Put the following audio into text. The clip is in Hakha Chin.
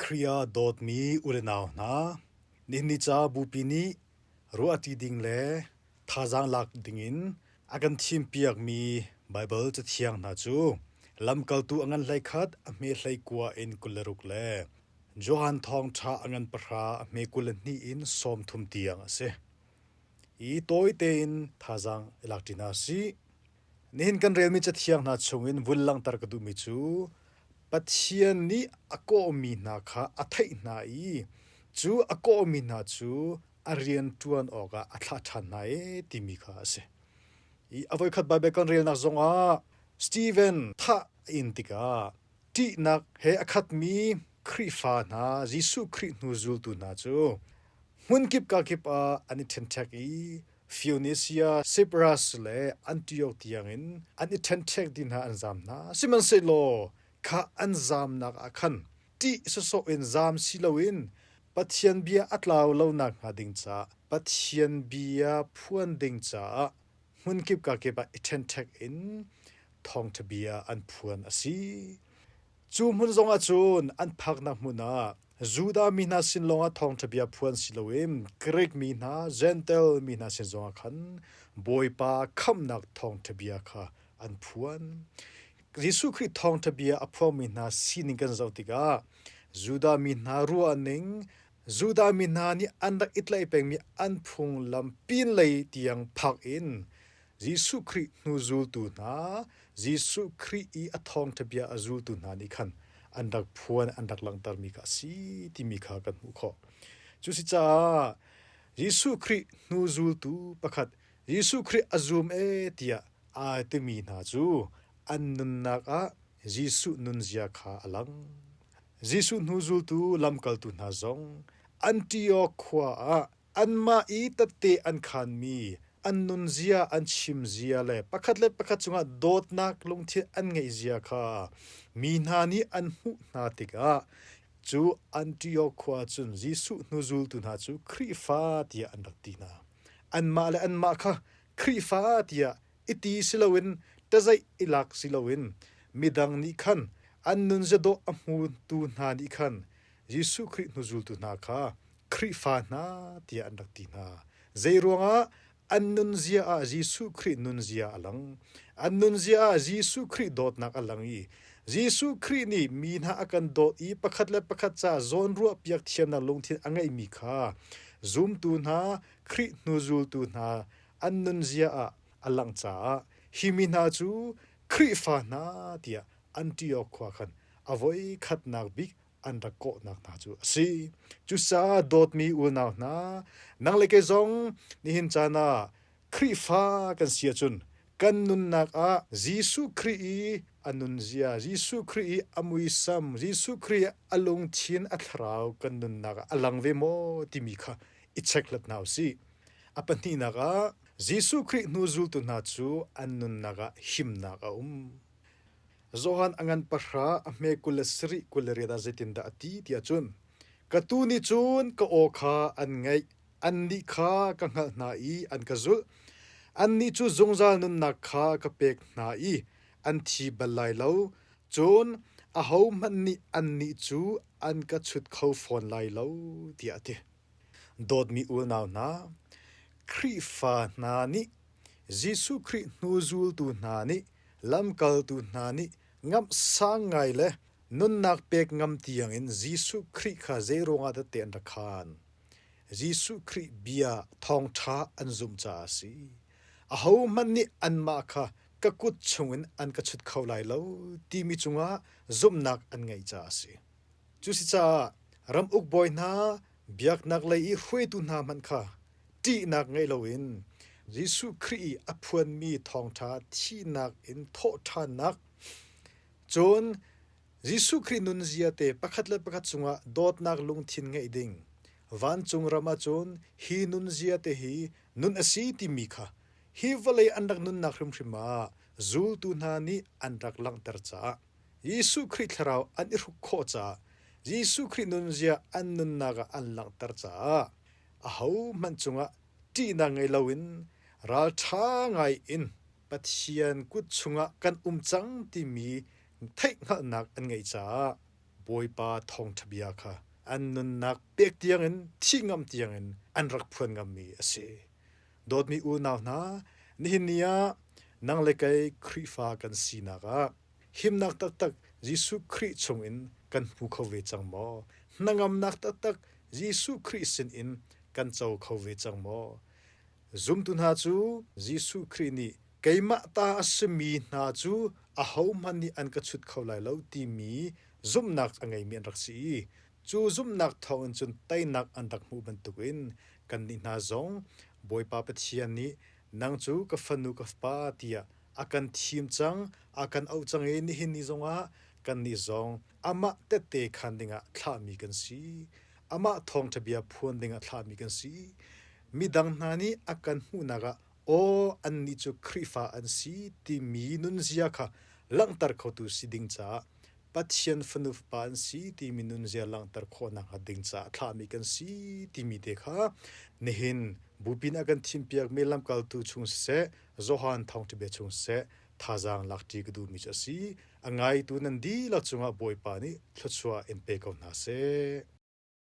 Khrih ah dawtmi u le nau hna, nihin ni ca Bupi nih ruahṭi ding le thazaang lak dingin a kan thimpiakmi Baibal Cathiang hna cu Lamkaltu a ngan 11 a hme 19 in 26 le Johan Thawngṭha a ngan pahra a hme 22 in 30 tiang a si. I tawi tein thazaang i lakṭi hna sih. Nihin kan relmi cathiang hna chungin vun langhter ka duhmi cu Pathian nih a kawhmi hna kha a theih hna i cu a kawhmi hna cu a rian ṭuan awkah a thlah ṭhan hna ee timi kha a si. I a voikhat Baibal kan relnak zongah Steven thah a in tikah ṭihnak he a khatmi Khrihfa hna Jesuh Khrih hnu zultu hna cu hmunkip kakip ah an i ṭhenṭhek i Phoenicia, Cyprus le Antioch tiangin an i ṭhenṭhek dih hna an zaam hna. Sihmanhsehlaw kha an zaamnak ah khan ṭih sawsawh in zaam si loin Pathian bia a tlau lo nakhnga ding caah Pathian bia phuan ding caah hmunkip kakip ah i ṭhenṭhek in thawngṭha bia an phuan a si. Cu hmun zongah cun an phaknak hmun ah Judah mi hna sin lawngah thawngṭha bia phuan si loin Grik mi hna, Jentail mi hna sin zongah khan Bawipa khamhnak thawngṭha bia kha an phuan. Jesuh Khrih thawngṭha bia a phuangmi hna sining kan zoh tikah Judah mi hna ruahning, Judah mi hna nih an rak i tlaih pengmi an phunglam pinlei tiang phak in Jesuh Khrih hnu zultu hna, Jesuh Khrih i a thawngṭha bia a zultu hna nih khan an rak phuan, an rak langhtermi kha a si timi kha kan hmuh khawh. Cuasicaah Jesuh Khrih hnu zultu pakhat, Jesuh Khrih a zum ee tiah aa timi hna cu an nunnak ah Jesuh nunzia kha a lang. Jesuh hnu zultu lamkaltu hna zong Antioch khua ah Anmah i tette an khaanmi, an nunzia an chimzia le pakhat le pakhat cungah dawtnak lungthin an ngeihzia kha mi hna nih an hmuh hna tikah cu Antioch khua cun Jesuh hnuzultu hna cu Khrihfa tiah an rak ti hna. Anmah le anmah kha Khrihfa tiah i ti si loin ṭazeih i lak si loin midang nih khan an nunzia dawh a hmutu hna nih khan Jesuh Khrih hnuzultu hna kha Khrihfa hna tiah an rak ti hna. Zeiruangah an nunzia ah Jesuh Khrih nunzia a lang. An nunzia ah Jesuh Khrih dawtnak a lang i Jesuh Khrih nih mi hna a kan dawt i pakhat le pakhat ca zawnruah piak thiamnak lungthin a ngeihmi kha zumtu hna, Khrih hnuzultu hna an nunzia ah a langh caah hi mi hna cu Khrihfa hna tiah Antioch khua khan a voi khatnak bik an rak kawhnak hna cu a si. Cucaah dawtmi unau hna, nang le kei zong nihin caan ah Khrihfa kan si ahcun kan nunnak ah Jesuh Khrih i a nunzia, Jesuh Khrih i a muisam, Jesuh Khrih i a lungthin, a thlarau kan nunnak ah a lang ve maw timi kha i chekhlat hna u sih. A pahnihnak ah Jesuh Khrih hnu zultu hna cu an nunnak ah himnak a um. Johan a ngan pahra a hme 27 28 ah zeitindah a ti tiah cun ka tuu nih cun ka aw kha an ngaih annih kha ka hngalh hna i an ka zulh annih cu zungzal nunnak kha ka pek hna i an thi bal lai lo cun ahohmanh nih annih cu an ka chut kho fawn lai lo tiah a ti. Dawtmi unau hna, Khrihfa hna nih Jesuh Khrih hnu zultu hna nih lamkaltu hna nih ngamhsang ngai le nunnak pek ngam tiangin Jesuh Khrih kha zeiruangah dah te an rak khaan? Jesuh Khrih bia thawngṭha an zumh caah a si. Ahohmanh nih anmah kha ka kut chungin an ka chut kho lai lo timi cungah zumhnak an ngeih caah a si. Cuasicaah ramuk bawi hna, biaknak lei i hruaitu hna hmanh kha ṭihnak ngei loin Jesuh Khrih i a phuanmi thawngṭha thihnak in thawhṭhannak, cun Jesuh Khrih nunzia te pakhat le pakhat cungah dawtnak lungthin ngeih ding, vancung ram ahcun hi nunzia te hi nun a si timi kha hi vawlei an rak nunnak hrimhrim ah zultu hna nih an rak langhter caah Jesuh Khrih thlarau an i hruk khawh caah Jesuh Khrih nunzia an nunnak ah an langhter caah ahohmanh cungah ṭihnak ngei loin ralṭha ngai in Pathian kut chungah kan um cang timi theihhngalhnak an ngeih caah. Bawipa thawngṭha bia kha an nunnak pek tiangin thih ngam tiangin an rak phuan ngammi a si. Dawtmi unau hna, nihin ni ah nang le kei Khrihfa kan sinak ah himnak taktak Jesuh Khrih chungin kan hmu kho ve cang maw? Hnangamnak taktak Jesuh Khrih sinin kan co kho ve cang maw? Zumtu hna cu Jesuh Khrih nih keimah ta a simi hna cu ahohmanh nih an ka chut kho lai lo timi zumhnak a ngeimi an rak si i cu zumhnak thawngin cun teinak an rak hmuh bantukin kannih hna zong Bawipa Pathian nih nang cu ka fanu ka fapa tiah a kan thim cang, a kan auh cang i nihin ni zongah kannih zong amah tette khan dingah thlahmi kan si. Amah thawngṭha bia phuan dingah thlahmi kan si. Midang hna nih a kan hmuhnak ah aw annih cu Khrihfa an si timi nunzia kha langhter khotu si ding caah Pathian fanu fapa an si timi nunzia langhter khawh nakhnga ding caah thlahmi kan si timi te kha nihin bupi nih a kan thimpiakmi lamkaltu chung siseh Johan thawngṭha bia chung siseh thazaang lakṭi ka duhmi cu a si. A ngaitu nan dihlak cungah Bawipa nih thluachuah in pe ko hna seh.